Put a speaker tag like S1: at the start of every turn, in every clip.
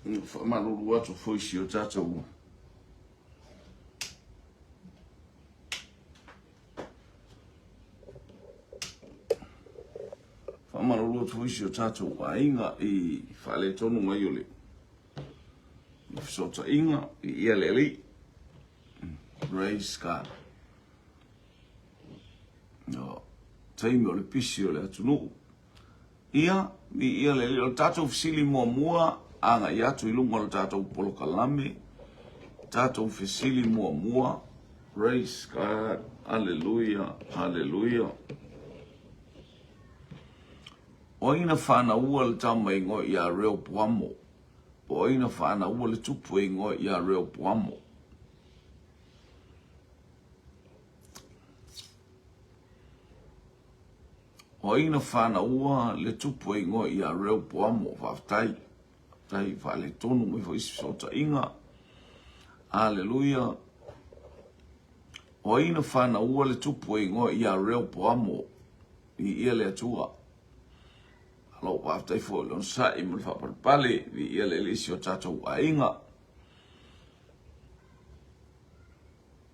S1: Faamalulu atu foi si o tatou Faamalulu atu foi si o tatou aiga i faaletonu mai o le fesootaiga i ia le Alii. Praise God. No, taimi o le pisi o le atunuu. Ia, viia le Alii. O le tatou fesili muamua, agai atu i luga o le tatou polokalame. Tatou fesili muamua. Praise God. Hallelujah. Hallelujah. O ai na whanaua le tama ingoa ia Reopoamo? O ai na whanaua le tupu e ingoa ia Reopoamo? O ai na whanaua le tupu e ingoa ia Reopoamo? Faafetai. Faafetai faaletonu mai foi isi fesootaiga. Aleluia. O ai na whanaua le tupu e ingoa ia Reopoamo? Viia le Atua. Malo faafetai foi i le onosai ma le faapalepale. Viia le Alii si o tatou aiga.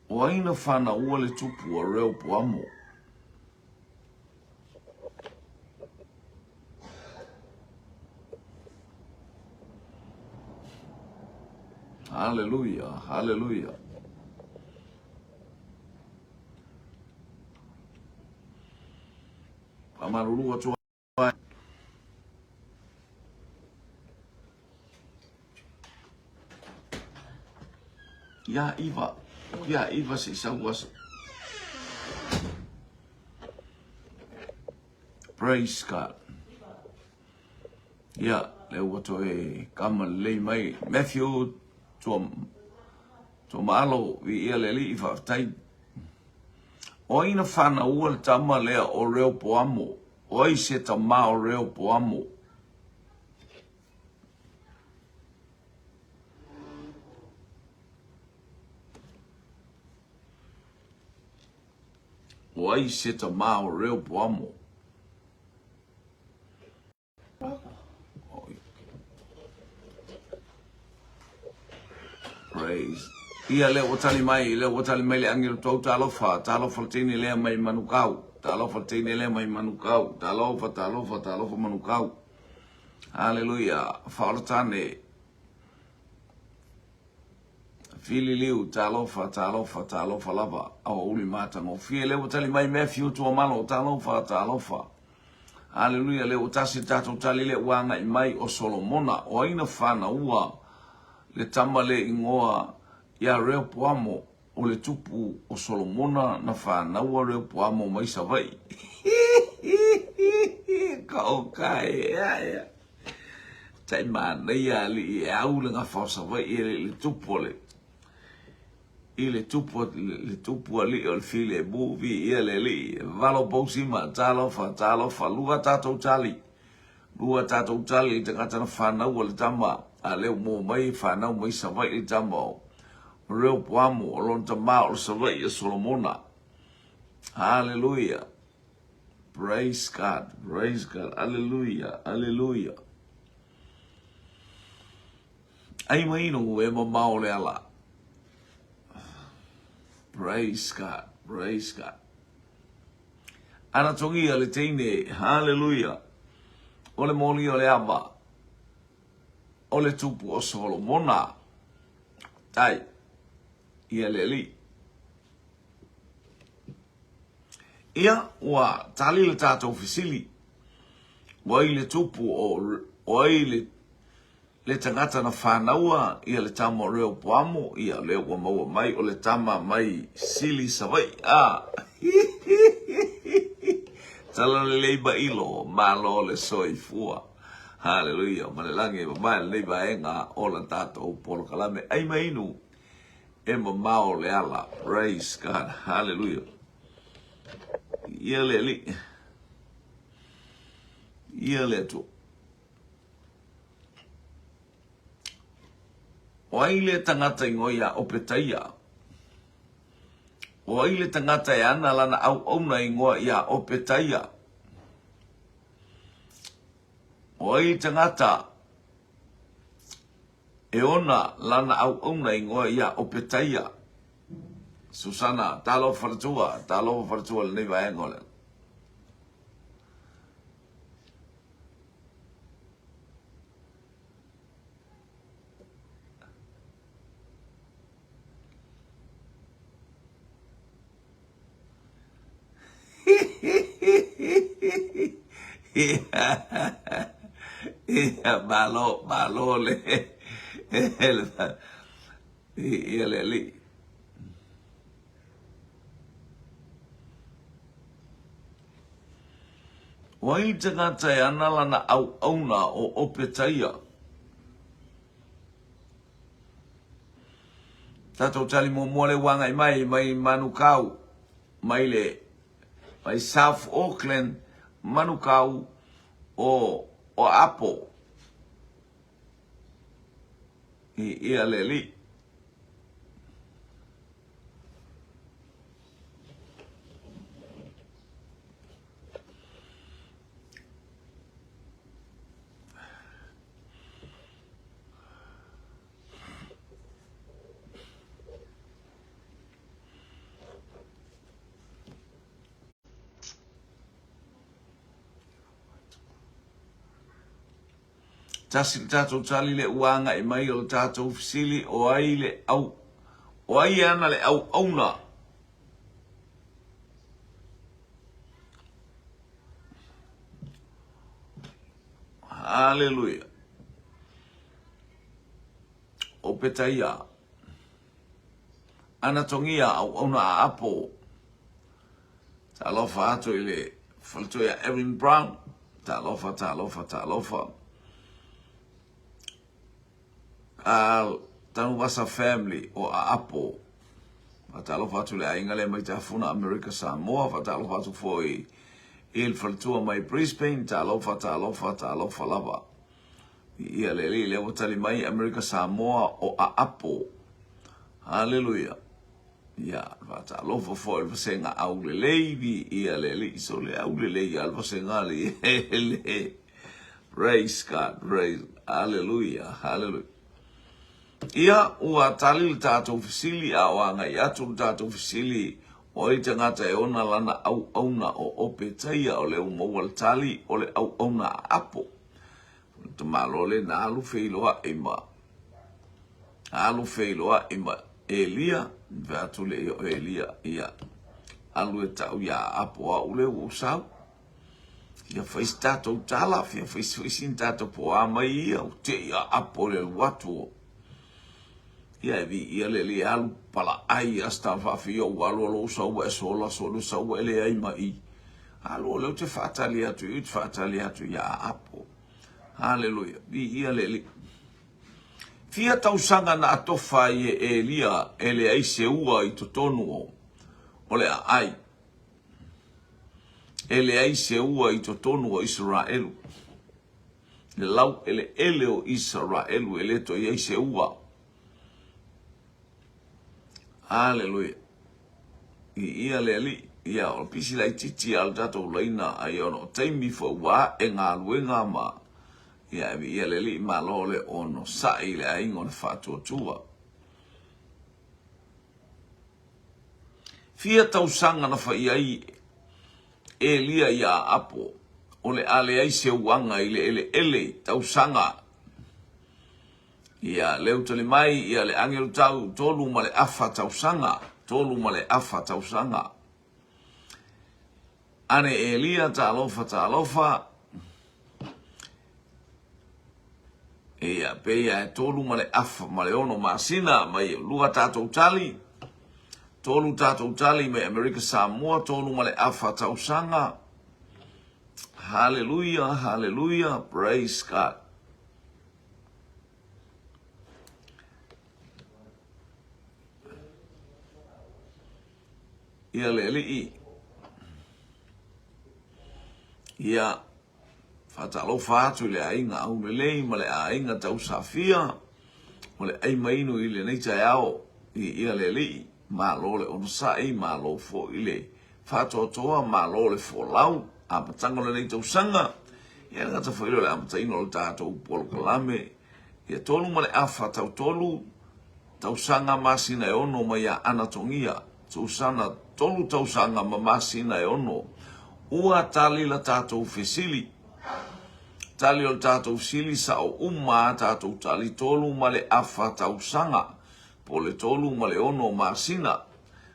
S1: O ai na whanaua le tupu a Reopoamo? Haleluia, haleluia. Faamalulu atu ai. Ia iva, ia iva se sau aso. Praise God. Ia, le ua toe kama lelei mai. Matthew, tua, tua maalo, vi ia le alii, faafetai. O ai na whanaua le tama lea o Reopoamo? O ai se tama o Reopoamo? O ai se tama o Reopoamo? Praise. Ia lea ua tali mai, lea ua tali mai le angelo tou talofa, talofa le teine lea mai Manukau, talofa le teine lea mai Manukau, talofa, talofa, talofa Manukau. Haleluia, faaolatane. Fililiu, talofa, talofa, talofa lava, aoauli matagofie. Lea ua tali mai Matthew Tuamalo, talofa, talofa. Aleluia, lea ua tasi le tatou tali lea ua agai mai o Solomona. O ai na fanaua le tama le ingoa ia Reopoamo, o le tupu o Solomona na fanaua Reopoamo mai Savaii. Ka o ka e ea ea. Tai manaia alii e au le gafa o Savaii e le le tupu o le i le tupu, le tupu alii o le filemu, viia le Alii, valo pousima, talofa, talofa, lua tatou tali, lua tatou tali i tagata na fanau o le tama, a lea ua maua mai, fanau mai Savaii le tama o Reopoamo, o lona tama o le Savaii a Solomona. Hallelujah. Praise God, praise God, hallelujah, hallelujah. Ai mai inu e mamao le ala. Praise God, praise God. Ana tongia le teine, hallelujah. O le moli o le ava, o le tupu o Solomona. Tai, ia le alii. Ia, ua tali le tatou fesili. Ua i le tupu o, o ai le Le tagata na fanaua ia le tama o Reopoamo, ia lea ua maua mai o le tama mai Sili Savaii. A! Talalelei mailo, malo le soifua. Haleluia, ma le lagi e mamae lenei vaega o la tatou polokalame. Ai ma inu e mamao le ala. Praise God. Haleluia. Ia le Alii. Ia le Atua. O ai le tagata ingoa ia Opetaia? O ai le tagata e ana lana auauna ingoa ia Opetaia? O ai le tagata? E ona lana auauna igoa ia Opetaia. Susana, talofa faletua, talofa faletua i lenei vaega o le. Ia, malo, malo le, ia le alii. O ai le tagata e ana lana auauna o Opetaia? Tatou tali muamua lea ua agai mai, mai Manukau, mai le mai South Auckland, Manukau o o Apo. I ia le alii. Tasi le tatou tali le ua agai mai o le tatou fesili o ai le au o ai e ana le auauna. Haleluia. O Petaia. Anatogia auauna a Apo. Talofa atu i le faletua ia Evelyn Brown. Talofa, talofa, talofa. Al Tanuvasa family o Aapo. Faatalofa atu i le aiga lea mai Tafuna, Amerika Samoa. Faatalofa atu foi i le faletua mai Brisbane. Talofa, talofa, talofa lava. Ia le alii lea ua tali mai Amerika Samoa o Aapo. Haleluia. Ia, faatalofa foi i le vasega aulelei, viia le Alii, so le aulelei lava le vasega alii, le Praise God, praise, hallelujah, hallelujah. Ia, ua tali le tatou fesili, a o agai atu le tatou fesili, o ai tagata e ona lana auauna o Opetaia, o lea ua maua le tali, o le auauna a Apo. O le tamaloa lea na alu feiloai ma alu feiloai ma Elia, fai atu lea ia o Elia, ia, alu e tau iā Apo au lea ua ou sau. Fia fai se tatou tala, fia fai foi sina tatou po o a mai ia, ua te i a Apo i le alu atu o. Ia e viia le alii e alu palaai a si tama faafia ua alu alo ou sau ua e sola solo sau ua e leai ma i. Alu o lea ou te faatali atu i, ou te faatali atu iā Apo. Haleluia, viia le Alii. Fia tausaga na atofa ai e Elia e leai se ua i totonu o, o le aai. E leai se ua i totonu o Isaraelu. Le laueleele o Isaraelu e le toe i ai se ua. Aleluia. Viia le Alii. Ia, o le pisi laitiiti lava o le tatou laina, ai ona o taimi foi ua ae galuega ma, ia, e viia le Alii, malo le onosai i le aiga o le faatuatua. Fia tausaga na fai ai Elia iā Apo, o le a leai se uaga i le eleele i tausaga. Ia, lea ua tali mai, ia, le agelu tau, 3 ma le afa tausaga, 3 ma le afa tausaga. Ane Elia, talofa, talofa. Ia, pei e 3 ma le afa ma le 6 masina, mai lua tatou tali, tolu tatou tali mai Amerika Samoa, 3 ma le afa tausaga. Hallelujah, hallelujah, praise God. Ia le alii. Ia, faatalofa atu i le aiga aulelei ma le aiga tausafia o le ai mainu i lenei taeao. Ia le alii, malo le onosai, malo foi le faatoatoa, malo le folau, amataga o lenei tausaga. Ia le gata foi lea o le amataina o le tatou polokalame. Ia 3 1/2 tau tolu tausaga masina e ono mai ia Anatogia, Susana tolu tausaga ma masina e ono. Ua tali la tatou fesili. Tali o le tatou fesili sao uma a tatou tali 3 1/2 tausaga po o le 36 masina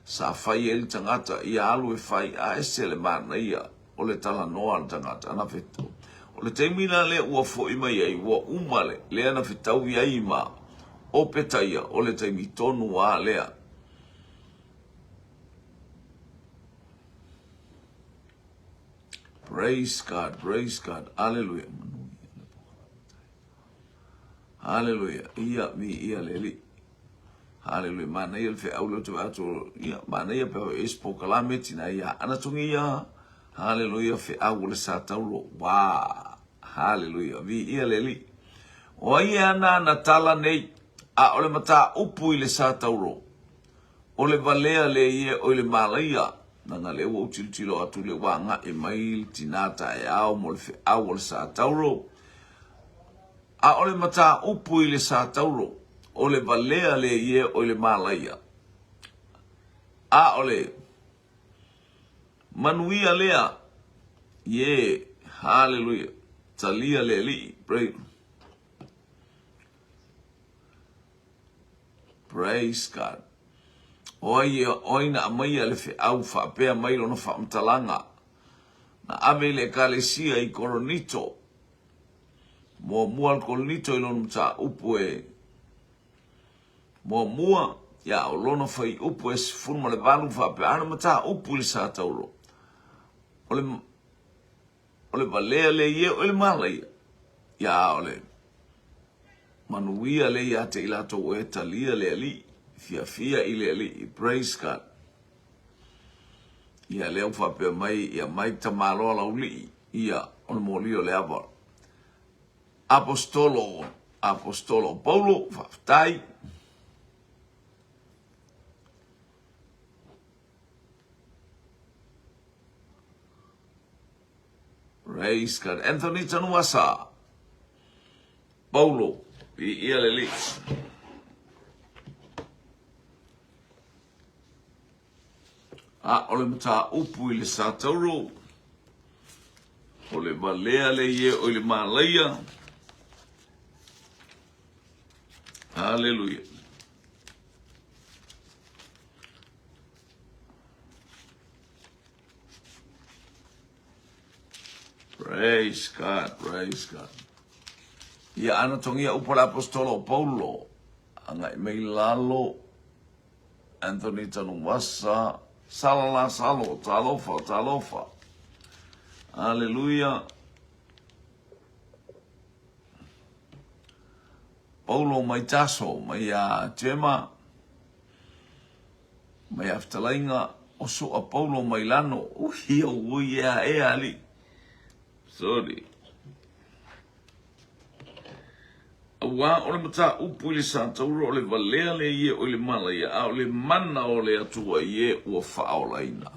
S1: sa fai ai le tagata ia alu e fai a ese le manaia o le talanoa a le tagata na fetau. O le taimi la lea ua foi mai ai ua uma le lea na fetaui ai ma Opetaia o le taimi tonu a lea. Praise God, praise God, hallelujah. Hallelujah. Ia, mi, ia, le li. Hallelujah. Manaia le feau lea ou te vaai atu, ia, manaia pe e se polokalame tina ia ana tongi ia. Hallelujah. Feau o le sa taulo. Wa. Hallelujah. Vi ia le li. O ai e ana ana tala nei, a o le mataupu i le sa taulo. O le valea le ie o i le malaia. Nanga lea ua ou tilotilo atu le ua agai mai le tinā taeao mo le feau o le sa taulo. A o le mataupu i le sa tauro, o le valea le ie o i le malaia. A o le manuia lea, ie, haleluia, talia le Alii, praise, praise God. O ai, o ai na aumaia le feau faapea mai lona faamatalaga, na ave i le Ekalesia i Koronito, Muamua le Korinito i lona mataupu e muamua, ia o lona fuaiupu e 18 faapea, a o le mataupu i le sa tauro, o le, o le valea lea i e o le malaia, ia o le manuia lea ia te i latou e talia le Alii, fiafia i le Alii, praise God. Ia lea ua faapea mai ia Mike Tamaloa Laulii, ia o le moli o le ava. Apostolo, Apostolo o Paulo, faafetai. Praise God. Anthony Tanuasa. Paulo, viia le Alii. A o le mataupu i le sa tauro, o le valea le ie o i le malaia. Haleluia. Praise God, praise God. Ia ana tongia upu le apostolo o Paulo, agai mai lalo Anthony Tanumasa, Salala Salo, talofa, talofa. Aleluia. Paulo mai Taso, mai a Jema, mai a Fetalaiga, o Soa Paulo mai Lano. Ui, ui, ea, ea, ali. Sorry. Auā o le mataupu i le satauro o le valea lea i e o i le malaia, a o le mana o le Atua i e ua faaolaina.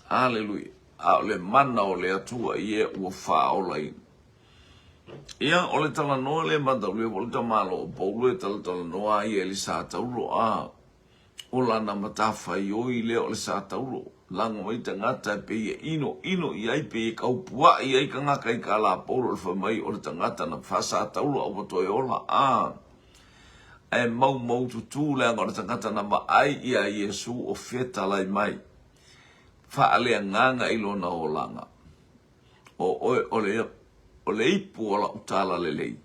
S1: Aleluia. A o le mana o le Atua i e ua faaolaina. Ia, o le talanoa lea mataulia po o le tamalo o Paulo e talatalanoa ai e le satauro, a O lana matafaioi lea o le sa tauro, lago ai tagata e pei e inoino i ai, pei e kaupuaʻi ai kangaka i ka lā Paulo o le fai mai o le tagata na faasa tauro a ua toe ola, a ae maumaututu leaga o le tagata na vaai iā Iesu o fetalai mai, faaleagaga i lona olaga. O oe o le, o le ipu o la'u talalelei.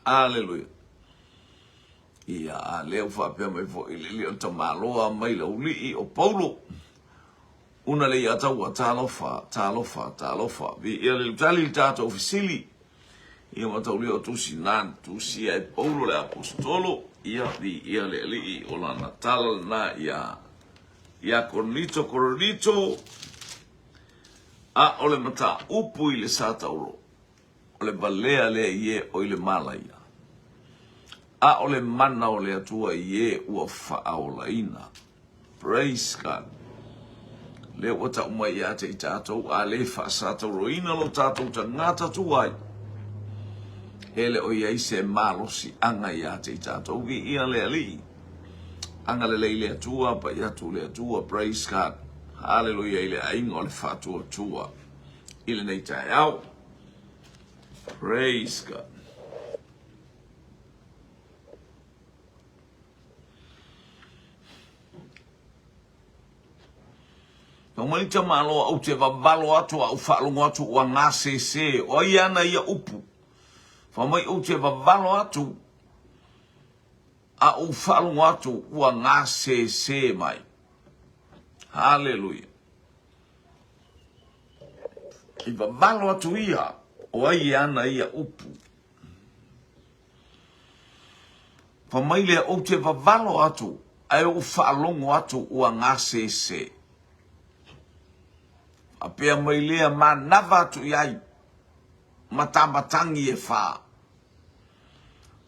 S1: Aleluia. Ia, a lea ua faapea mai foi le alii o le tamaloa mai Laulii o Paulo. Una le ia taua, talofa, talofa, talofa. Viia le tali le tatou fesili. Ia mataulia o tusi na tusia e Paulo le apostolo. Ia, viia le alii o lana tala lena ia ia Korinito, Korinito. A o le mataupu i le sa tauro. O le valea lea i e o i le malaia, a o le mana o le Atua i e ua faaolaina. Praise God. Lea ua tau mai ia te i tatou, a le faasatauroina lo tatou tagata tuai. E le o i ai se malosiaga ia te i tatou. Viia le Alii. Agalelei le Atua, pai atu le Atua. Praise God. Haleluia i le aiga o le faatuatua i lenei taeao. Praise God. Nau mai tamaloa ou te vavalo atu a ou faalogo atu ua gasese. O ai ana ia upu? Fai mai ou te vavalo atu a ou faalogo atu ua gasese mai. Haleluia. I vavalo atu ia, o ai ana ia upu? Fai mai lea, Ou te vavalo atu, ae ou faalogo atu ua gasese. Faapea mai lea, manava atu i ai, matamatagi e fā.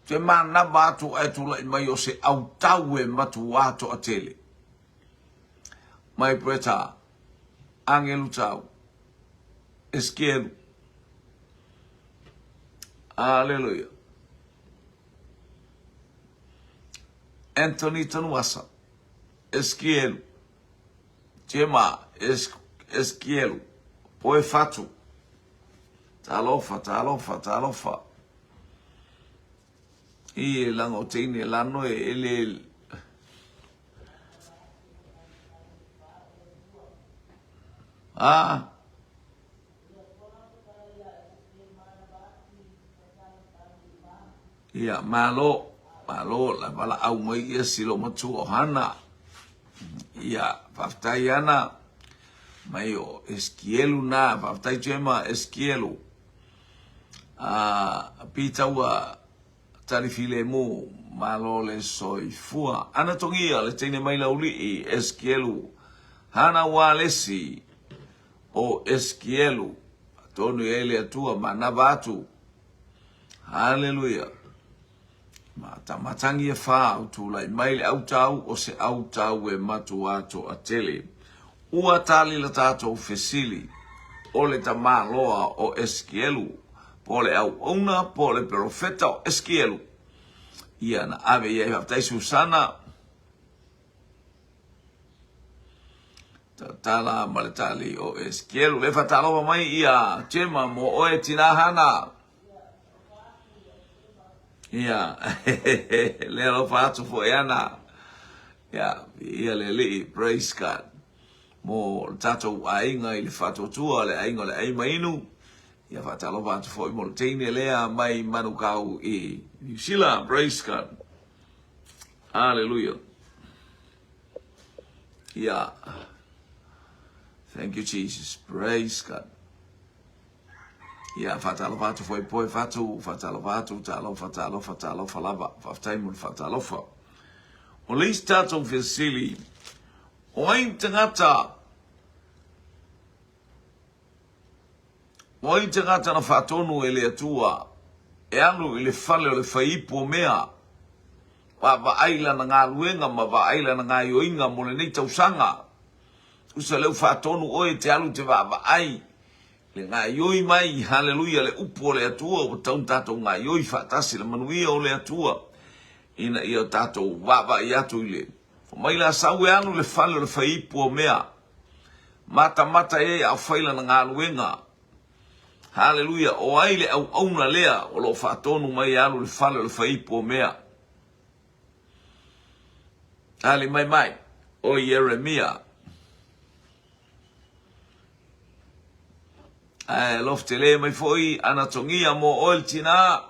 S1: Te manava atu ae tulai mai o se autau e matuā toatele. Mai Breta, Agelu Tau, Eskielu. Aleluia. Anthony Tanuasa, Eskielu, Jema, Eskielu, Poe Fatu, Talofa, talofa, talofa. I e langa o teine lano e ele Ah. Ia, malo, malo, la valaau mai ia silo matua o Hana. Ia, faafetai ana mai o Eskielu na, faafetai Jema Eskielu. A Pita ua tali filemu, malo le soifua. Ana togia le teine mai laulii Eskielu, Hana ua lesi o Eskielu, atonu i ai le Atua manava atu. Haleluia. Matamatangi e fā o tulai mai le autau o se autau e matua toatele. Ua tali la tatou fesili, o le tamaloa o Eskielu, po o le auauna, po o le perofeta o Eskielu. Ia na ave i ai faafetai Susana. Tatala ma le tali o Eskielu. Le faatalofa mai ia Jema mo oe tina Hana. Ia, le alofa atu foi ana. Ia, ia le Alii, praise God. Mo le tatou aiga i le faatuatua, le aiga o le ai mainu. Ia faatalofa atu foi mo le teine lea mai Manukau i Niu Sila, praise God. Hallelujah. Ia. Thank you Jesus. Praise God. Ia, faatalofa atu foi poe fatu, faatalofa atu, talofa, talofa, talofa lava. Faafetai mo le faatalofa. O le isi tatou fesili, o ai tagata, o ai tagata na faatonu e le Atua e alu i le fale o le faiipu o mea, vaavaai lana galuega ma vaai lana gaioiga mo lenei tausaga. Tusa lea ua faatonu oe e te alu te vaavaai Le gaoioi mai, haleluia, le upu o le Atua, ua tatau ona tatou gaoioi faatasi le manuia o le Atua, ina ia tatou vaavaai atu i le Fai mai la sau e alu i le fale o le faiipu o mea, matamata i ai a o fai lana galuega. Haleluia, o ai le auauna lea o lo o faatonu mai e alu i le fale o le faiipu o mea? Ali mai mai, o Ieremia. Ae alofa tele mai foi ana togia mo oe le tinā.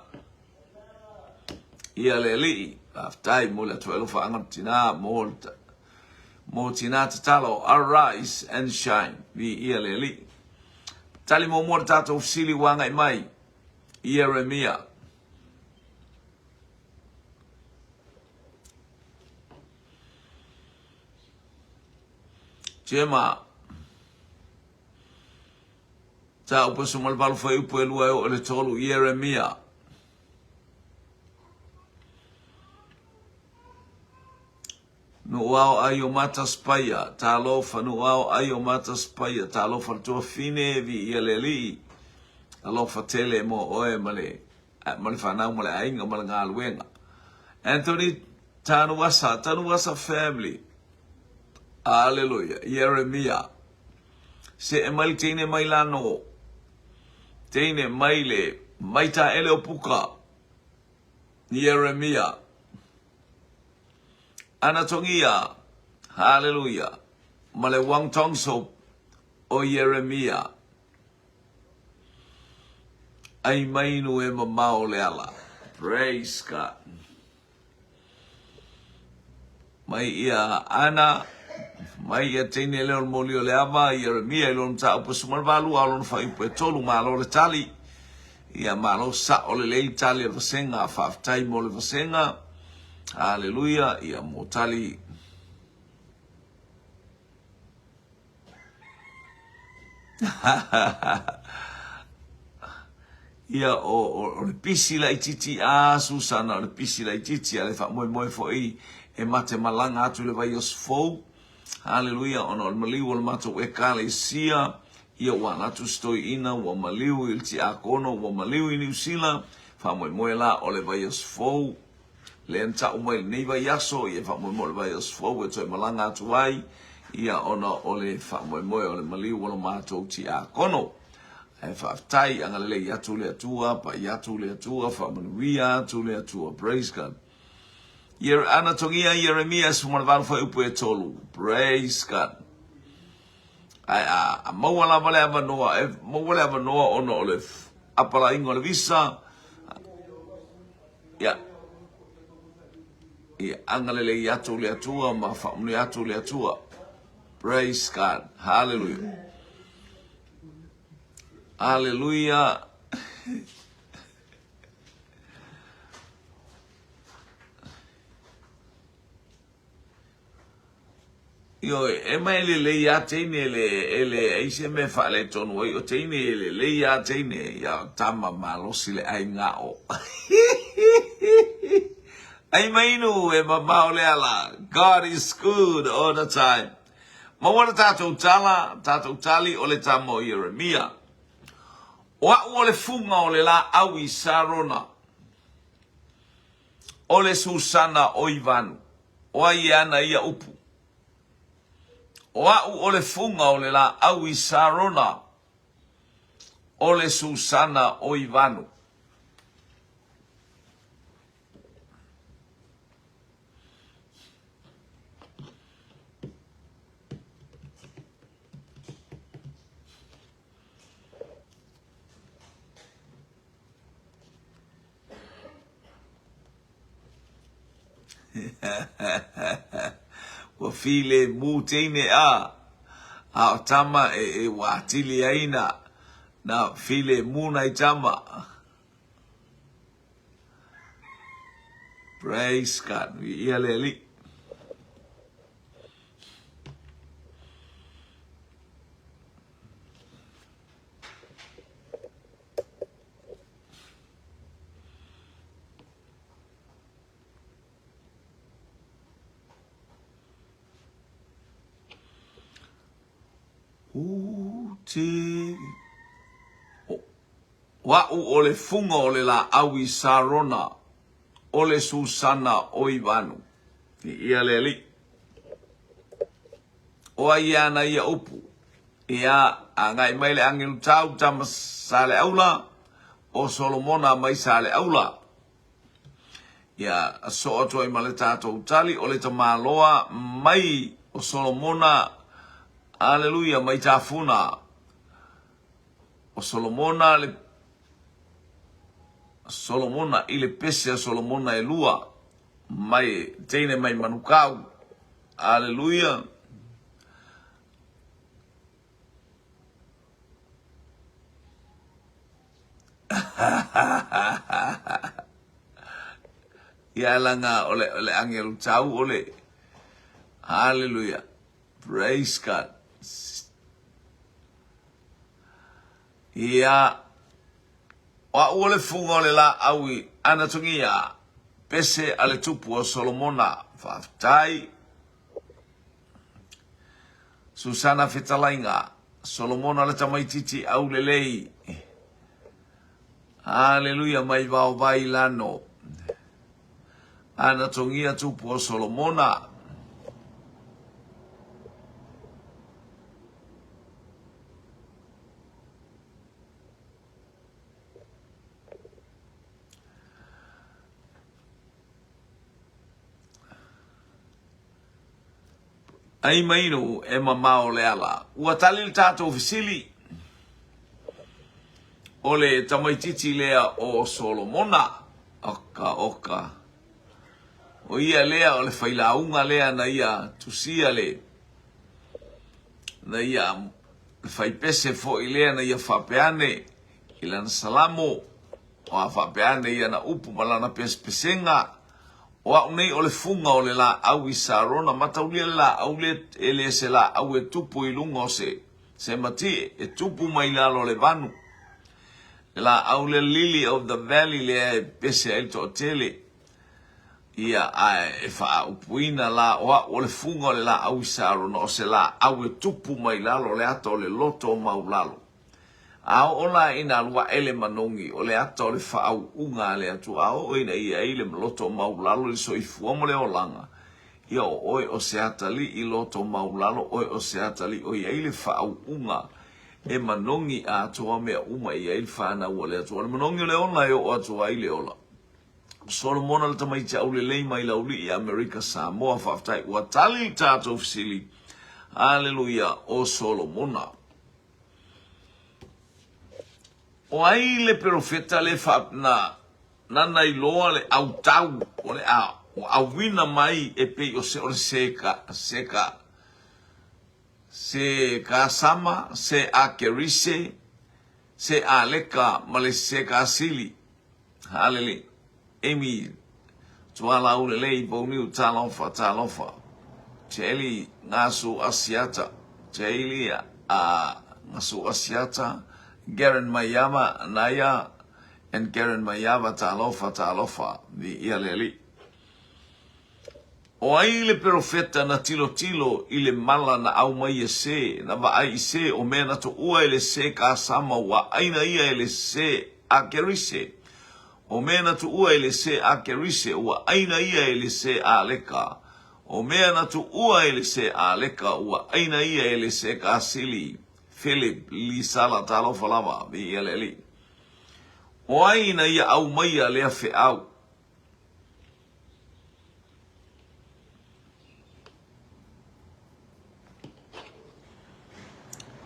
S1: Ia le alii, faafetai mo le atu alofaaga o le tinā mo le mo tinā tatalo, arise and shine. Viia le alii. Tali muamua le tatou fesili ua agai mai, Ieremia. Jema. Ta upu e 18 fuaiupu e 2 e oo i le 3, Ieremia. Nuuao ai o mata spaia, talofa, nuuao ai o mata spaia, talofa le tuafine, viia le alii, alofa tele mo oe ma le. Ma le fanau ma le aiga ma le galuega. Anthony Tanuasa, Tanuasa family. Aleluia. Ieremia. Se'e mai le teine mai lano. Teine mai le mai taele o puka. Ieremia. Anatogia. Haleluia. Ma le Wang Tong Soap o Ieremia. Ai mai nu e mamao le ala. Praise God. Mai ia Ana, mai ia teine lea o le moli o le ava, Ieremia i lona mataupu e 12 a o lona fuaiupu e 3, malo le tali. Ia malo sa'o lelei le tali a le vasega, faafetai mo le vasega. Haleluia, ia mo tali. Ia, o, o, o le pisi laitiiti a Susana, o le pisi laitiiti a le faamoemoe foi e mate malaga atu i le vaiaso fou. Haleluia, ona o le maliu o le matou Ekalesia, ia ua ala atu si toeaina, ua maliu i le tiakono, ua maliu i Niu Sila, faamoemoe la o le vaiaso fou, Lea na tau mai lenei vaiaso, ia faamoemoe o le vaiaso fou e toe malaga atu ai, ia ona o le faamoemoe o le maliu o lo matou tiakono. Ae faafetai, agalelei atu le Atua, pai atu le Atua, faamanuia atu le Atua. Praise God. Ia ana togia Ieremia 18 fuaiupu e 3. Praise God. Ae a, a maua lava le avanoa, e maua le avanoa ona o le apalaiga o le visa, Ia, ia agalelei atu le Atua ma faamanuia atu le Atua. Praise God. Hallelujah. Hallelujah. Ioe, e mai e lelei a teine e le, e le, ai se mea faaletonu ai, o teine e lelei a teine, ia o tama malosi le aigao. Ai mainu e mamao le ala. God is good all the time. Maua le tatou tala, tatou tali o le tama o Ieremia. O a'u o le fuga o le laau i Sarona. O le Susana o Ivanu. O ai e ana ia upu? O a'u o le fuga o le laau i Sarona, o le Susana o Ivanu. Ua filemu teine a, a o tama e, e ua atili ai na, na filemu nai tama. Praise God. Ia le Alii. U te O a'u o le fuga o le laau i Sarona, o le Susana o Ivanu. Ia le Alii. O ai e ana ia upu? Ia, agai mai le agelu tau tama Saleaula, o Solomona mai Saleaula. Ia, soo atu ai ma le tatou tali, o le tamaloa mai o Solomona, aleluia, mai Tafuna. O Solomona le Solomona i le pese a Solomona e lua, mai teine mai Manukau. Aleluia. Ia langa o le, o le angelu tau o le Hallelujah. Praise God. Ia o a'u o le fuga o le laau i Anatogia, pese a le tupu o Solomona. Faafetai. Susana Fetalaiga, Solomona le tamaititi aulelei. Haleluia mai vaovai lano. Ana togia tupu o Solomona. Ai mai nu e mamao le ala. Ua tali le tatou fesili. O le tamaitiiti lea o Solomona. Oka, oka. O ia lea o le failauga lea na ia tusia le, na ia le faipese foi lea na ia faapea ane i lana salamo. O a faapea ane i ana upu ma lana pesepesega, O au nei o le fuga o le laau i Sarona, mataulia le laau lea e le se laau e tupu i luga o se se matie, e tupu mai lalo o le vanu. Le laau lea lily of the valley lea e pese ai le toatele, ia, ae e faaupuina la, o au o le fuga o le laau i Sarona, o se laau e tupu mai lalo o le ata o le loto o maulalo. A oo la ina alu aʻe le manogi, o le ata o le faauuga a le Atua, a oo ina i ai le loto maulalo i le soifua ma le olaga, ia o oe o se atalii loto maulalo, oe o se atalii o i ai le faauuga e manogi atoa mea uma i ai le fanau a le Atua. O le manogi o le ola e oo atu ai le ola. Solomona le tamaiti aulelei mai Laulii Amerika Samoa faafetai ua tali le tatou fesili. Aleluia o Solomona. O ai le perofeta le fa, na, nana iloa le autau o le a ua auina mai e pei o se o le seka, seka, se kasama, se akerise, se aleka ma le sekasili. Halele. Amy Tualaulelei Pouniu Talofa Talofa Jelly Ngasu Asiata Jelly a Ngasu Asiata Garen Maiava Naya and Garen Maiava Talofa Talofa Viia le Alii O ai le perofeta na tilotilo i le mala na aumai e se, na vaai i se, o mea na toʻua e le se kasama ua aina ia e le se a Kerise, o mea na tuua e le se a Kerise ua aina ia e le se Aleka, o mea na tuua e le se Aleka ua aina ia e le se Kasili, Philip Lisala Talofa lava, viia le Alii. O ai na ia aumaia lea feau?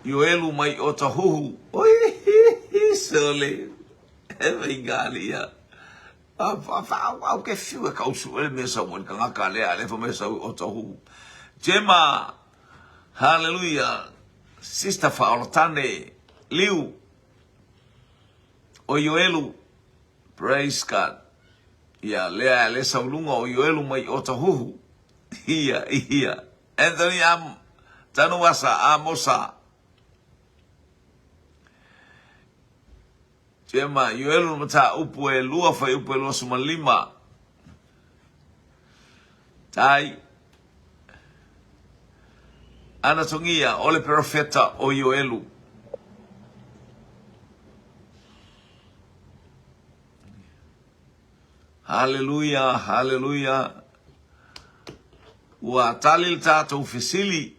S1: Ioelu mai o Tahuhu. Oi, sole. E whainga ia. Au ke fiu e kausu ele mea sau mai kangaka lea le fa mea sau o Tahuhu. Jema, hallelujah. Sister Whaolatane, Liu, o Ioelu, Praise God. Ia, lea le sauluga o Ioelu mai Otahuhu. Ia, ia. Anthony Am, Tanuasa Amosa. Tema, Ioelu na mataupu e lua fuaiupu e 25. Tai. Ana togia, o le perofeta o Ioelu. Haleluia, haleluia. Ua tali le tatou fesili.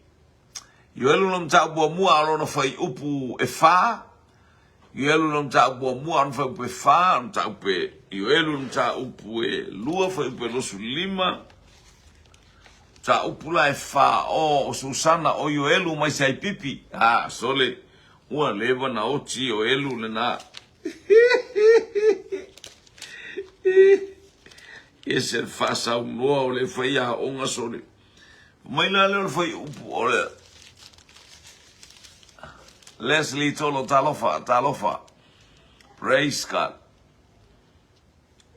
S1: Ioelu lona mataupu muamua a o lona fuaiupu e fa. Ioelu lona mataupu muamua a lona fuaiupu e fa. Lona mataupu e Ioelu lona mataupu e lua fuaiupu e 25. Mataupu la e fa o Susana o Ioelu mai Saipipi. Ah, sole. Ua leva na oti Ioelu lena. E se faasaunoa o le faiaoga sole. Mai la lea o le fuaiupu o le Leslie Tolo talofa, talofa. Praise God.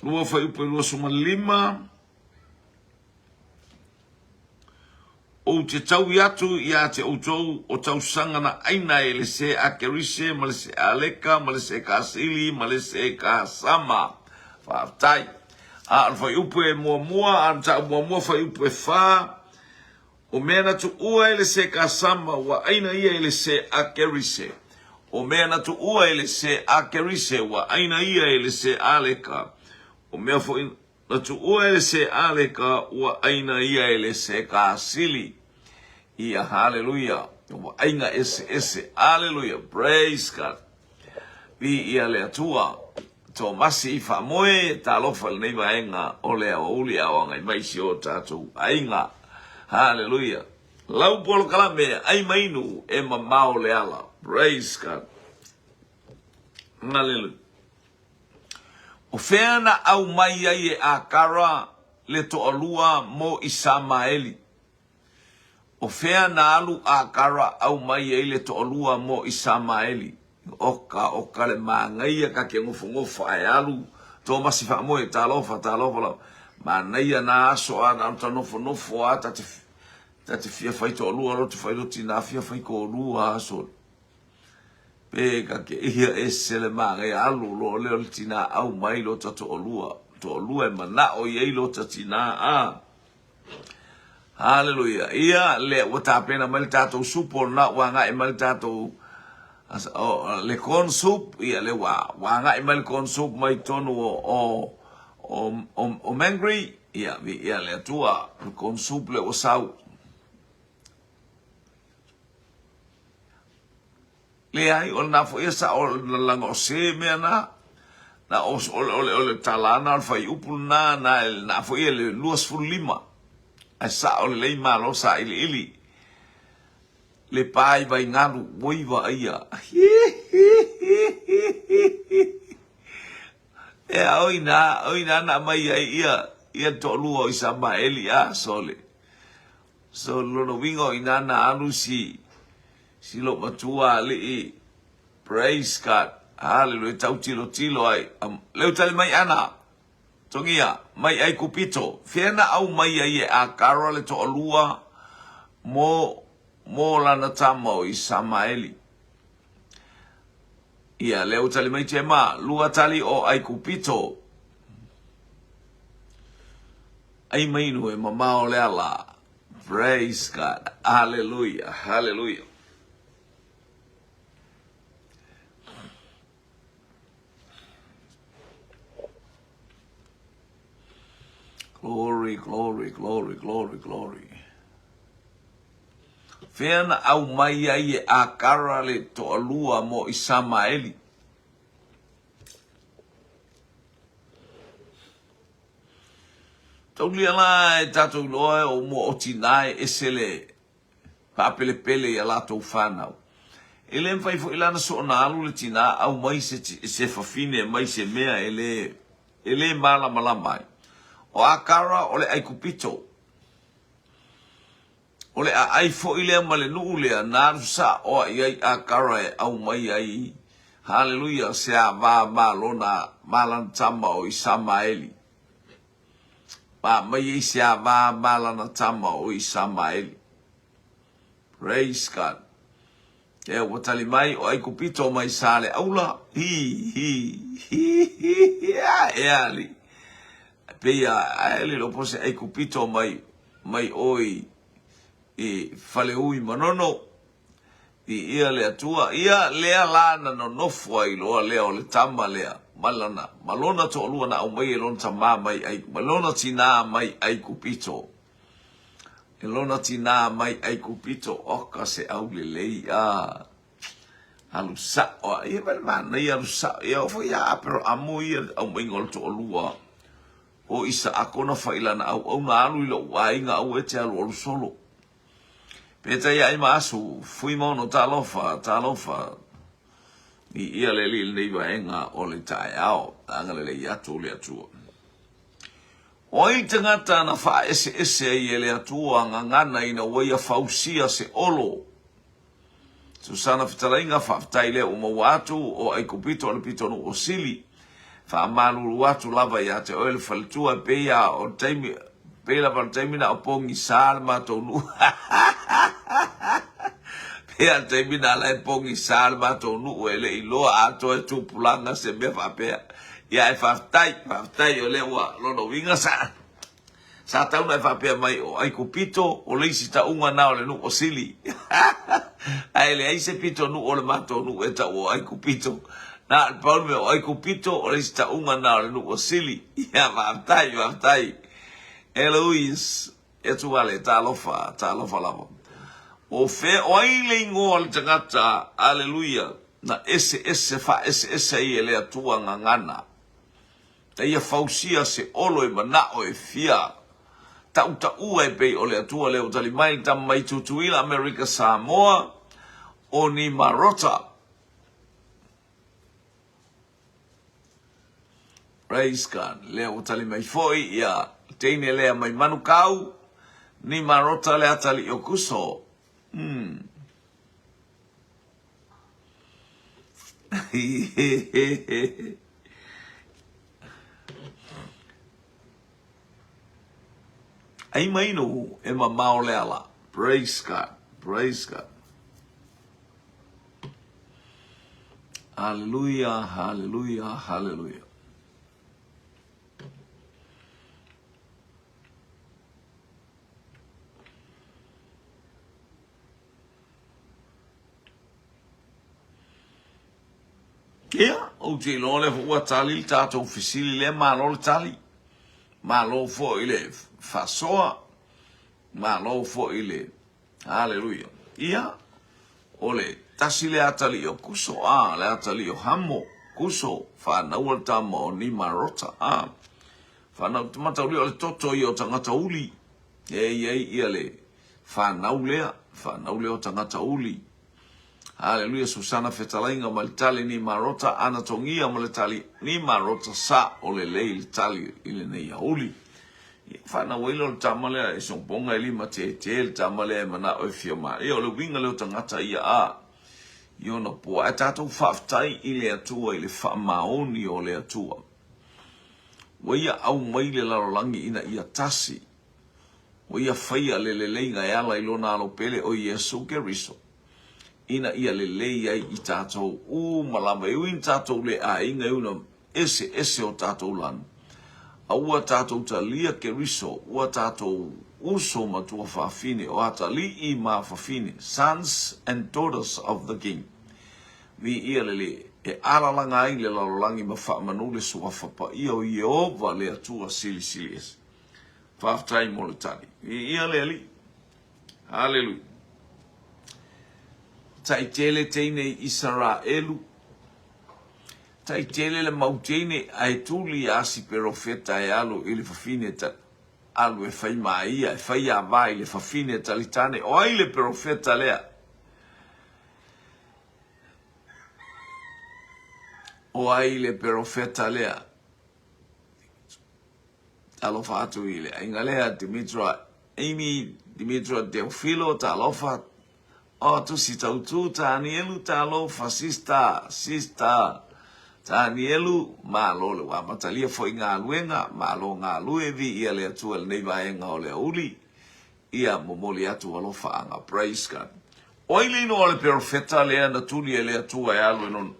S1: Lua fuaiupu e 25. Ou te taui atu iā te outou o tausaga na aina e le se Akerise ma le se Aleka ma le se Kasili ma le se Kasama. Faafetai. A o le fuaiupu e muamua, a o le mataupu muamua fuaiupu e fa, o mea na tuua e le se Kasama ua aina ia e le se Akerise. O mea na tuua e le se a Kerise ua ʻaina ia e le se Aleka, o mea foi na tuua e le se Aleka ua ʻaina ia e le se Kasili. Ia, haleluia, ua ʻaiga eseese. Aleluia, praise God. Viia le Atua. Tomasi i faamoe, talofa i lenei vaega o le aoauli a o agai mai si o tatou aiga. Haleluia. Lau polokalame ai ma inu e mamao le ala. Praise God. Haleluia. O fea na aumai ai e Akara le toalua mo Isamaeli? O fea na alu Akara aumai ai le toalua mo Isamaeli? Oka, oka le manaia ka ke nofonofo ae alu Tomasi faamoe, talofa, talofa lava. Manaia na aso a na ta nofonofo a ta te ta te fia fai toalua lo te fai lo tina fia fai kolua aso. Pe ka ke ia ese le manaia alu lo leo le tina au mai lo ta toalua. Toalua e manao i ai lo ta tina a. Haleluia. Ia, lea ua tapena mai le tatou supo lena ua agai mai le tatou le corn soup, ia lea ua, ua agai mai le corn soup mai tonu o, o, o, o, o Mangry, ia, viia le Atua, le corn soup lea ua sau. Leai, o lena foi e sao leaga o se mea na, na o, o, o, o le tala na o le fuaiupu lena, na, na foi e le 25. Ae sao lelei malo sailiili. Le pa i Vaigalu, oi vaaia. Ea, oi na, oi na na aumai ai ia, ia le toalua o Isamaeli, a, sole. So, lona uiga o ina na alu si, si lou matua alii, praise God, hallelujah, tau tilotilo ai, leu tali mai ana, togia, mai Aikupito, fea na aumai ai e Akara le toalua mo, mo lana tama o Isamaeli. Ia, leu tali mai Tema, lua tali o Aikupito. Ai mai inu e mamao le ala. Praise God. Hallelujah. Hallelujah. Glory, glory, glory, glory, glory. Fea na aumai ai e Akara le toalua mo Isamaeli. Taulia la e tatou iloa o mua o tina e ese le faapelepele i a latou fanau. E le mafai foi la ona soona alu le tina aumai se, se fafine mai se mea e le, e le malamalama ai. O Akara o le Aikupito. O le aai foi lea ma le nuu lea na alu saoa i ai Akara e aumai ai, haleluia, se ava ma lona, ma lana tama o Isamaeli. Ma aumai ai se ava ma lana tama o Isamaeli. Praise God. Ea ua tali mai o Aikupito mai Saleaula, hi, hi, hi, hi, hi, a, ea ali. Pei a, ae le iloa po o se Aikupito mai, mai ʻoe i, i Faleui Manono, i ia le Atua, ia lea la na nonofo ai loa lea o le tama lea, ma lana, ma lona toalua na aumai e lona tamā mai ai, ma lona tinā mai Aikupito. E lona tinā mai Aikupito, oka se aulelei, a, alu sa'o a ia ma le manaia alu sa'o ia oo foi ia Aperaamo ia le aumaiga o le toalua o Isaako na fai lana auauna alu i lo'u aiga aua e te alualu solo. Peitai ai ma asu Fuimaono talofa talofa i ia le alii lenei vaega o le taeao agalelei atu le Atua. O ai tagata na faaeseese ai e le Atua gagana ina ua ia fausia se olo Susana Fetalaiga, faafetai lea ua maua atu o Aikupito o le pitonuu o Sili. Faamalulu atu lava ia te oe le faletua e pei a o le taimi pei lava o le taimi na o pogisa le matou nuu. Pei a le taimi na ala e pogisa le matou nuu e le i loa atoa e tupulaga se mea faapea. Ia e faafetai, faafetai o lea ua lona uiga sa. Sa tau na e faapea mai o Aikupito o le isi tauga na o le nuu o Sili. Ae leai se pito nuu o le matou nuu e tau o Aikupito. Na o le pau le mea o Aikupito o le isi tauga na o le nuu o Sili. Ia faafetai, faafetai. Eloise, e Tuale, talofa, talofa lava. O fea, o ai le igoa o le tagata, aleluia, na eseese, faaeseese ai e le Atua gagana? Na ia fausia se olo e manao e fia tautaua e pei o le Atua lea ua tali mai le tama mai Tutuila Amerika Samoa o Nimarota. Praise God. Lea ua tali mai foi ia teine lea mai Manukau, Nimarota le atalii o Kuso. Ai mai no e mamao le ala. Praise God. Praise God. Hallelujah, hallelujah, hallelujah. Ia, ou te iloa lea foi ua tali le tatou fesili lea, malo le tali, malo foi le faasoa, malo foi le Haleluia. Ia, o le tasi lea atalii o Kuso, a, le atalii o Hamo, Kuso, whānaua le tama o Nimarota, a, whānau, mataulia o le toto ia o tagata uli, e i ai ia le whānau lea, whānau lea o tagata uli. Haleluia, Susana fetalaiga ma le tali Nimarota, ana togia ma le tali Nimarota sa o lelei le tali i lenei aoauli. Ia, whanau ai lea o le tama lea e soponga e lima tētē le tama lea e manao e fia ma. Ia, o le uiga lea o tagata ia a i ona pua. Ae tatou faafetai i le Atua i le faamaoni o le Atua. Ua ia aumai le lalolagi ina ia tasi. Ua ia faia le leleiga e ala i lona alo pele o Iesu Keriso, ina ia lelei ai i tatou uma lava, e ui ina tatou le aiga, e ui ina eseese o tatou lanu, a ua tatou talia Keriso, ua tatou uso ma tuafafine, o atalii ma afafine, sons and daughters of the King. Viia le Alii, e alalaga ai le lalolagi ma faamanu le suafa paia o Ieova le Atua Silisili Ese. Faafetai mo le tali. Viia le Alii. Haleluia. Taitele teine i Isaraelu. Taitele le mau teine ae tuli asi perofeta e alu i le fafine ta alu e fai ma ia e fai ava i le fafine talitane. O ai le perofeta lea? O ai le perofeta lea? Talofa atu i le aiga lea, Dimitra Amy, Dimitra Teofilo, talofa, o Tusi Tautu, Tanielu, talofa, sista, sista, Tanielu, malo le ua amatalia foi galuega, malo galue, viia le Atua i lenei vaega o le aoauli, ia momoli atu alofaaga, praise God. O ai le inoa o le perofeta lea na tuli e le Atua e alu e non,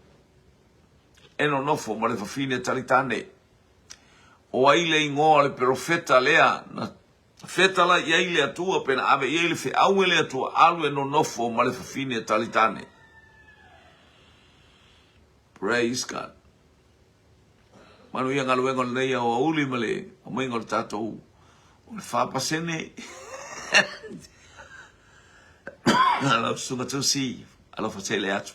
S1: e nonofo ma le fafine talitane? O ai le igoa o le perofeta lea na fetala i ai le Atua pe na ave i ai le feau e le Atua alu e nonofo ma le fafine talitane? Praise God. Manuia galuega o lenei aoauli ma le aumaiga o le tatou o le 4%. Lau susuga Tusi, alofa tele atu.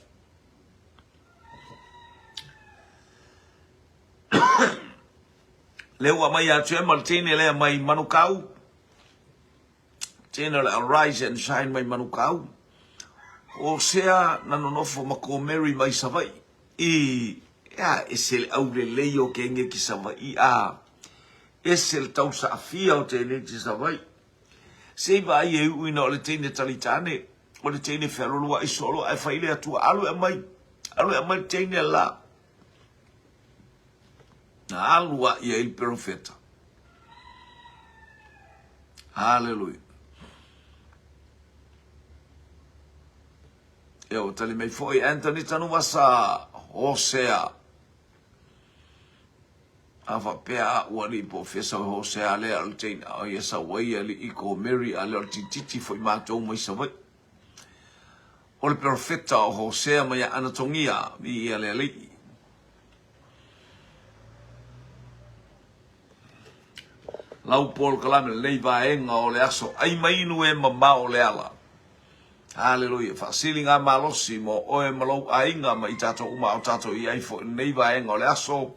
S1: Lea ua aumai atu e ma le teine lea mai Manukau. Teine o le Arise and Shine mai Manukau. O sea na nonofo ma ko Mary mai Savaii. I, ia, ese le aulelei o kenge ki Savaii, a. Ese le tausaafia o tēnei ki Savaii. Se i vaai e uina o le teine talitane, o le teine fealoloa'i solo, ae fai le Atua, alu e aumai, alu e aumai le teine la. Na alu a i ai le perofeta. Haleluia. Ia ua tali mai foi Anthony Tanuvasa Hosea. A faapea a'u alii po o fea sau e Hosea lea o le teina o ia sau ai alii Gomeri a lea o le tititi foi matou mai Savaii. O le perofeta o Hosea mai a Anatogia, viia le Alii. Lau polokalame lenei vaega o le aso ai ma inu e mamao le ala. Haleluia. Faasiliga malosi mo oe ma lou aiga ma i tatou uma a o tatou i ai foi i lenei vaega o le aso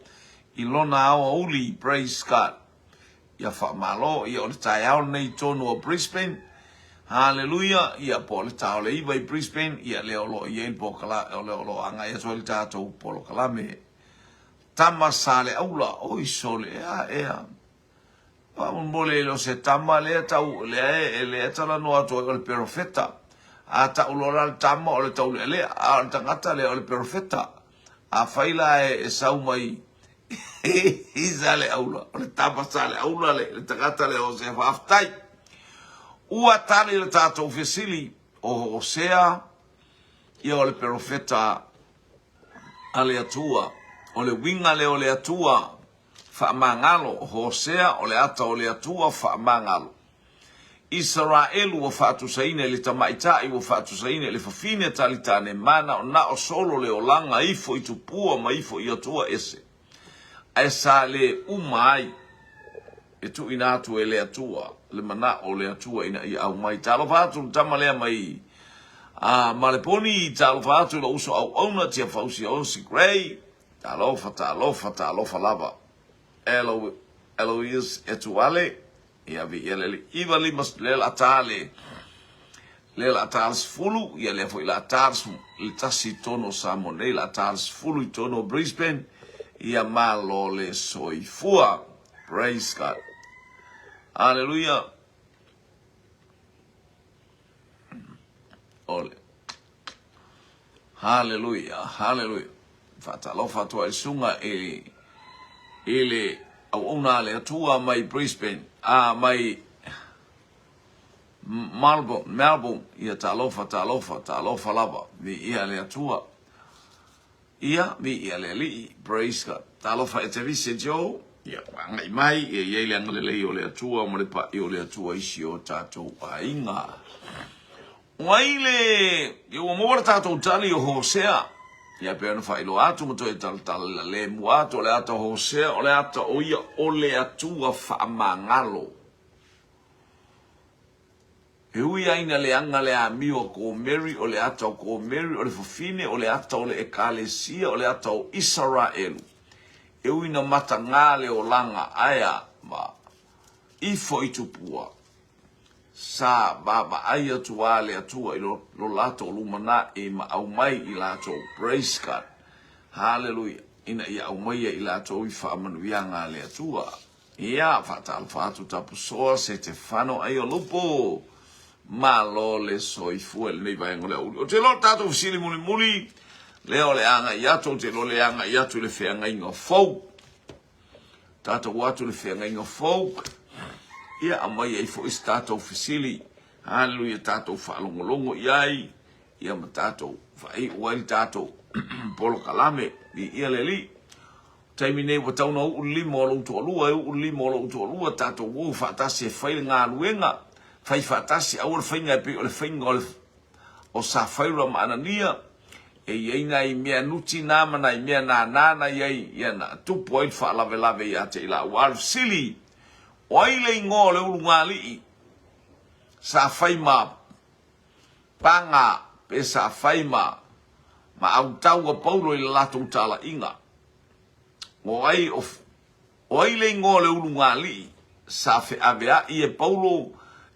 S1: i lona aoauli. Praise God. Ia faamalo. Ia o le taeao lenei i totonu o Brisbane. Haleluia. Ia po o le ta o le 9 i Brisbane. Ia lea o lo o i ai le pokala, o lea o lo o agai atu ai le tatou polokalame. Tama Saleaula, oi sole, ea, ea. Faamolemole e le o se tama lea tau, lea e, lea e talanoa atu ai o le perofeta. A tau loa la le tama o le taulealea, a o le tagata lea o le perofeta. Afai la e, e sau mai i Saleaula, o le tama Saleaula le, le tagata lea o Hosea, faafetai. Ua tali le tatou fesili o Hosea, ia o le perofeta a le Atua. O le uiga lea o le Atua faamagalo, o Hosea o le ata o le Atua faamagalo. Isaraelu ua faatusaina i le tamaitai, ua faatusaina i le fafine talitane, manaonao solo le olaga ifo i tupua ma ifo i atua ese, ae sa le uma ai e tuuina atu e le Atua le manao o le Atua ina ia aumai. Talofa atu le tama lea mai a Maleponi, talofa atu i lou uso auauna Tiafausi Osi Gray, Talofa, talofa, talofa lava. Elo, Eloise Etuale, ia viia le Alii. Iva lima, lea la ta le, lea la ta le 10, ia lea foi la ta le 1 i totonu o Samoa nei, la ta le 10 i totonu o Brisbane, ia malo le soifua. Praise God. Hallelujah. Ole. Haleluia, haleluia. Faatalofa atu ai le susuga i, i le auauna a le Atua mai Brisbane, a mai Melbourne, Melbourne. Ia talofa, talofa, talofa lava. Viia le Atua. Ia, viia le Alii. Praise God. Talofa e Tevise Joe. Ia, agai mai, ia i ai le agalelei o le Atua ma le pa'i o le Atua i si o tatou aiga. O ai le... Ia ua maua le tatou tali o Hosea. Ia pei ona faailoa atu ma toe talatala lemu atu o le ata o Hosea, o le ata o ia o le Atua faamagalo. E ui ai ina leaga le amio a Gomeri, o le ata o Gomeri, o le fafine, o le ata o le Ekalesia, o le ata o Isaraelu. E ui ina matagā le olaga, ae a, ma ifo i tupua. Sa vaavaai atu a le Atua i lo, lo latou lumanai ma aumai i latou. Praise God. Haleluia. Ina ia aumaia i latou i faamanuiaga a le Atua. Ia, faatalofa atu Tapusoa Setefano Aiolupo. Malo le soifua i lenei vaega o le aoauli. Ou te iloa o le tatou fesili mulimuli lea o le agai atu, ou te iloa le agai atu i le feagaiga fou. Tatou o atu i le feagaiga fou, ia aumai ai foi se tatou fesili, haleluia, tatou faalogologo i ai, ia ma tatou faaiu ai le tatou polokalame. Viia le Alii. Taimi nei ua tau na uu le lima o lou toalua, e uu le lima o lou toalua, tatou o faatasi e fai le galuega, fai faatasi, aua le faiga e pei o le faiga o le o Safaira ma Anania, e i ai nai mea nuti na ma nai mea nānā na i ai, ia na tupu ai le faalavelave ia te i lāua. A o le fesili, o ai le igoa o le ulugalii sa fai ma paga pe sa fai ma ma autau a Paulo i le latou talaiga? O ai o O ai le igoa o le ulugalii sa feaveai e Paulo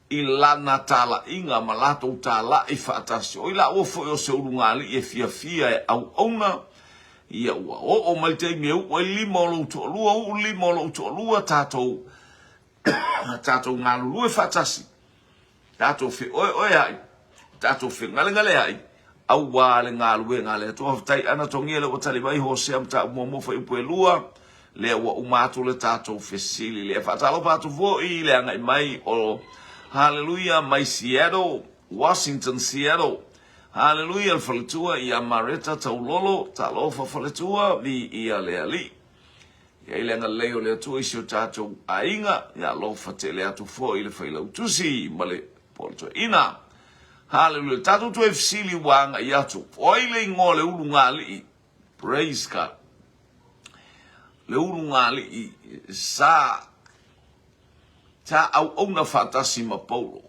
S1: i lana talaiga ma latou talai faatasi? O i laua foi o se ulugalii e fiafia e auauna, ia ua oo mai le taimi e uu ai le lima o lou toalua, uu le lima o lou toalua, tatou, tatou galulue faatasi. Tatou feoeoeaʻi, tatou fegalegaleaʻi, auā le galuega a le Atua. Faafetai Ana Togia lea ua tali mai Hosea Mataupu Muamua Fuaiupu e 2, lea ua uma atu le tatou fesili lea. Faatalofa atu foi i le agai mai o Haleluia mai Seattle, Washington Seattle. Haleluia le faletua ia Mareta Taulolo, talofa faletua, viia le Alii. Ia i le agalelei o le Atua i si o tatou aiga, ia alofa tele atu foi i le Failautusi ma le Polo Toeaina. Haleluia. Tatou toe fesili ua agai atu. O ai le igoa o le ulugalii? Praise God. Le ulugalii sa sa auauna faatasi ma Paulo.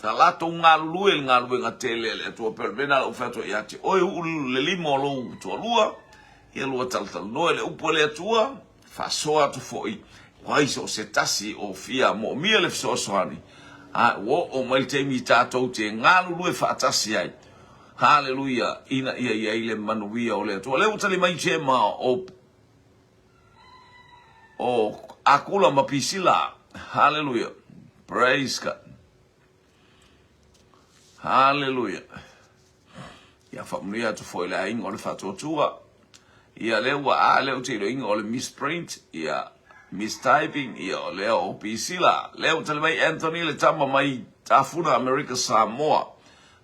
S1: Sa latou galulue i le galuega tele a le Atua, pei o le mea lena o lou fai atu ai ia te oe, uu le lima o lou toalua, ia lua talatalanoa i le upu a le Atua, faasoa atu foi, o ai so o se tasi o fia moomia le fesoasoani, a ua oo mai le taimi tatou te galulue faatasi ai. Haleluia, ina ia i ai le manuia o le Atua. O lea ua tali mai Jema o o Akula ma Pisila. Haleluia. Praise God. Haleluia. Ia faamanuia atu foi le aiga o le faatuatua. Ia lea ua a lea ou te iloaina o le misprint, ia mistyping, ia o lea o Pisila. Lea ua tali mai Anthony le tama mai Tafuna Amerika Samoa.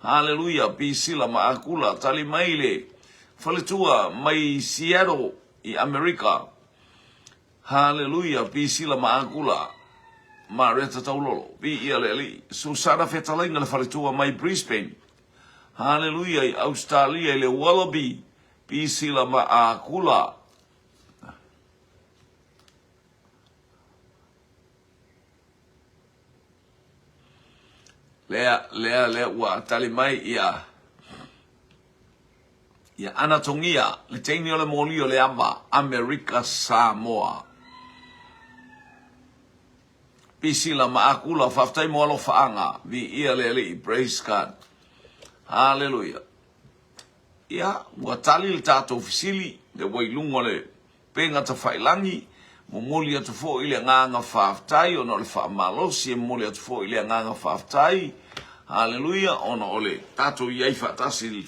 S1: Haleluia, Pisila ma Akula, tali mai le faletua mai Seattle i Amerika. Haleluia, Pisila ma Akula, Mareta Taulolo, viia le Alii, Susana Fetalaiga le faletua mai Brisbane. Haleluia i Ausetalia i le Wallaby, Pisila ma Akula. Lea, lea, lea ua tali mai ia ia Anatongia, le teine o le moli o le ava, Amerika Samoa. Pisila ma Akula, faafetai mo alofaaga, viia le Alii, praise God. Haleluia. Ia, ua tali le tatou fesili, le ua i luga o le Upega Tafailagi, momoli atu foi le agaga faafetai ona o le faamalosi, e momoli atu foi le agaga faafetai, haleluia, ona o le tatou i ai faatasi i le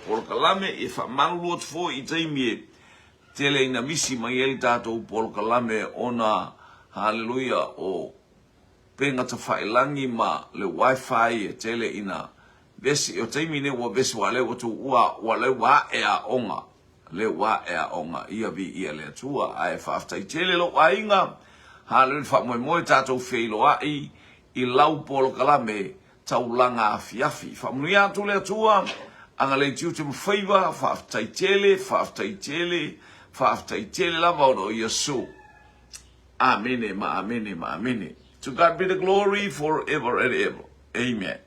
S1: polokalame, e faamalulu atu foi i taimi e tele ina misi mai ai le tatou polokalame ona, haleluia, o upega tafailagi ma le wifi e tele ina vesi, o taimi nei ua vesi ua lea ua tuua, ua lea ua ae aoga. Lea ua ae aoga ia viia le Atua. Ae faafetai tele lou aiga, haleluia le faamoemoe tatou feiloai i lau polokalame taulaga afiafi. Faamanuia atu le Atua, agalelei tiute ma faiva, faafetai tele, faafetai tele, faafetai tele lava ona o Iesu. Amene ma amene ma amene. To God be the glory forever and ever. Amen.